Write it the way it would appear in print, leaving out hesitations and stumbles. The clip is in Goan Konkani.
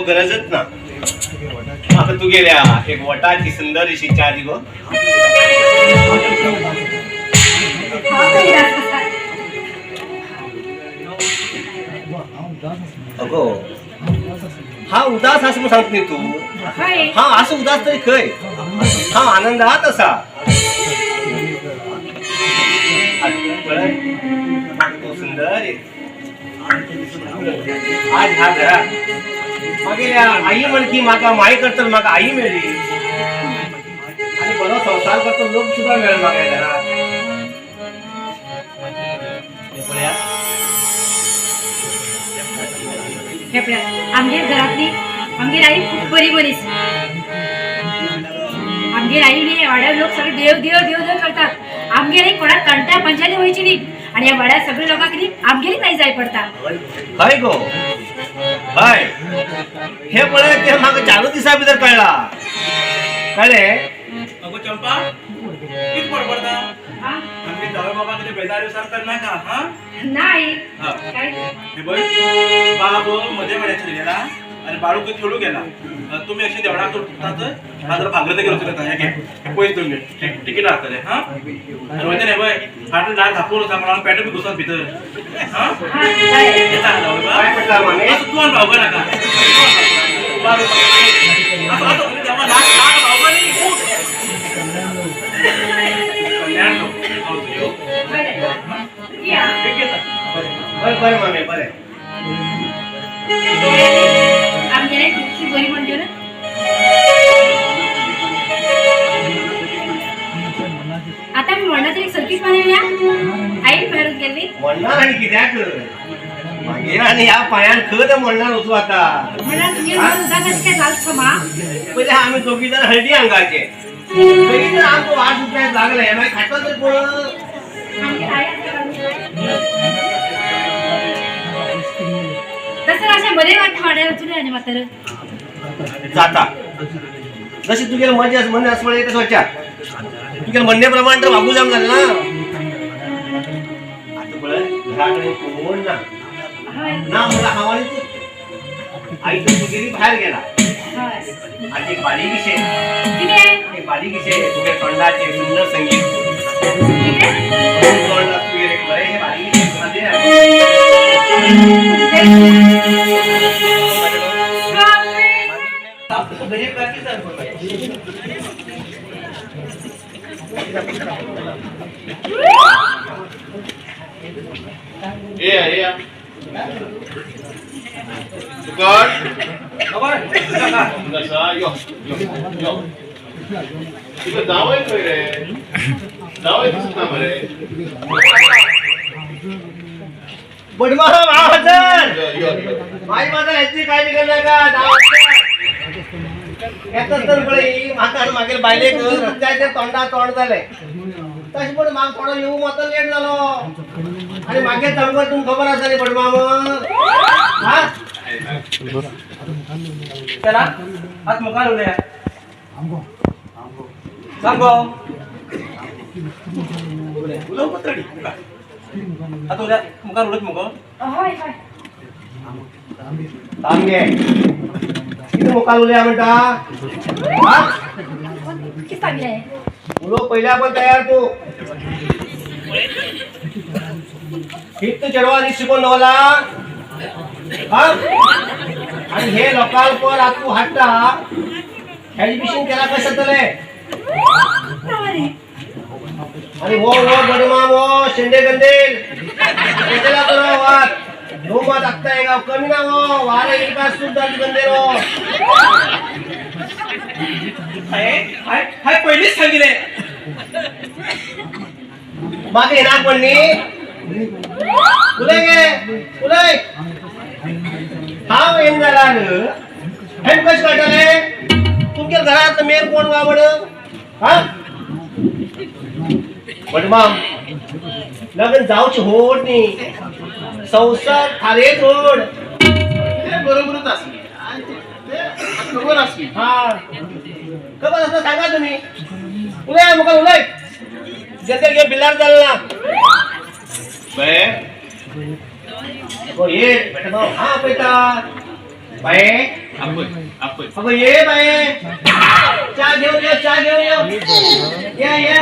गरजच ना. म्हाका तुगेल्या एक वटाची सुंदर अशी च्या दी गो. अगो हा उदास आसा म्हूण सांगता न्ही तूं. हा असो उदास तरी खंय, हा आनंदात आसा. तूं सुंदर आज ह्या घरात मागीर आई म्हणकी म्हाका माय करतलो, म्हाका आई मेळ्ळी आनी बरो संवसार करतलो लोक सुद्दां मेळ्ळो म्हाका ह्या घरात. पळया आमगेर घरातली आमगेर आई खूप बरी मनीस. आमगेर आई न्ही वाड्यार लोक सगळे देव देव देव देव करतात. आमगेर आई कोणाक कंटा पंचायती वयची न्ही आणि ह्या वाड्यार सगळे लोकांक न्ही आमगेरीच आई जाय पडता. हय गो हय, हे पळय ते म्हाका 4 दिसां भितर कळ्ळा. कळ्ळें? अगो चंपा कित बडबडता? आमगे जावय बाबा कितें बेजार विसार करनाका. हा नाही काय हे पळय बाब मदे वाड्याचेर गेला आनी बाळू खंय खेळूं गेला. तुमी अशें देवळाक तुटतात हांव भागरत घेवन वचूं येता. हे घे पयस दोन घे तिकीट आसतलें. हा आनी वयता न्ही पळय फाटल्यान दार धापून वचा म्हणून पेटो बी घुसत भितर. हा येता जावय बाब असो तूं आनी भावगो नाका. असो देवा लाग लाग भावगो न्ही. कल्याण बरें बरें मामे बरें. आमगेर तितकी बरी म्हणजे आता मी म्हणणार एक सर्किट मारया. आई बाहेरून गेली म्हणणार आनी कित्याक मागीर आनी ह्या पांयान खंय म्हणणार वचूं आतां. म्हणणार तुमगे उदास काय जाल क्षमा. पयलीं आमी दोगी जाण हळदी आंगाचे पयलीं तर आमकां वाट सुटण्याक लागले मागीर खाटलो तर कोण. आमगेर आई तसं अशें बरें वाटता वाड्यार वचून आनी म्हातार जाता जशी तुगेले मजा म्हणणें आसा पळय तशें वच्या. तुगेले म्हणणे प्रमाण तर वागू जावंक जालें ना. आतां पळय घरा कडेन कोण ना ना म्हणल्यार हांव आनी तूं. आई तर तुगेली भायर गेला आनी एक बारीकशें एक बारीकशें तुगे तोंडाचें सुंदर संगीत तोंड तुगेलें एक बरें बारीकशें. Iya, iya. Tukar. Yo, yo, yo. तुका जावय खंय रे? जावय दिसना मरे. बडमाम हजर. यो, यो. माई माझा ह्याची काळजी करू नका. येताच तर पळय म्हाका आनी मागीर बायलेक रस्त्याचेर तोंडा तोंड जालें. तशें पूण म्हाका थोडो येवूं मातो लेट जालो आनी मागीर तांकां तुमकां खबर आसा न्ही बडमाम. हा चला आत मुखार उलया. सांगो उलोवं तरी आतां उलया मुखार उलयत मुगो. हय हय सामके कितें मुखार उलया म्हणटा? कितें सांगलें? उलोवंक पयल्या पण तयार तूं. हीच चेडवांनी शिकोवन दवरला. हा आनी हे लोकांक पर आतां तूं हाडटा हेजे भशेन केल्यार कशें जातलें? आनी हो हो बडमाम हो शेंडे गंदेल तेजेला बरो वाद नो मात आत्ता हे गांव कमी ना हो वारे येयला सूट जाली गंदेल हो. हांवें हांवें पयलींच सांगिल्लें. मागीर येना पण न्ही उलय गे उलय. हांव येन जाल्यार हें कशें कळटलें? तुमच्या घरांत मेन कोण गा म्हण? हा बडमाम लग्न जावचें व्हड न्ही, संवसार थारेच व्हड. ते बरोबरच आसली ते खबर आसली. हा खबर आसा सांगा तुमी. उलय मुखार उलय. गंदेल घे बिल्लार जालें ना. बे हो ये बेटा भाऊ. हा पळयता बाये आपय आपय. अगं ये बाई, चहा घेऊन ये, चहा घेऊन ये, ये ये.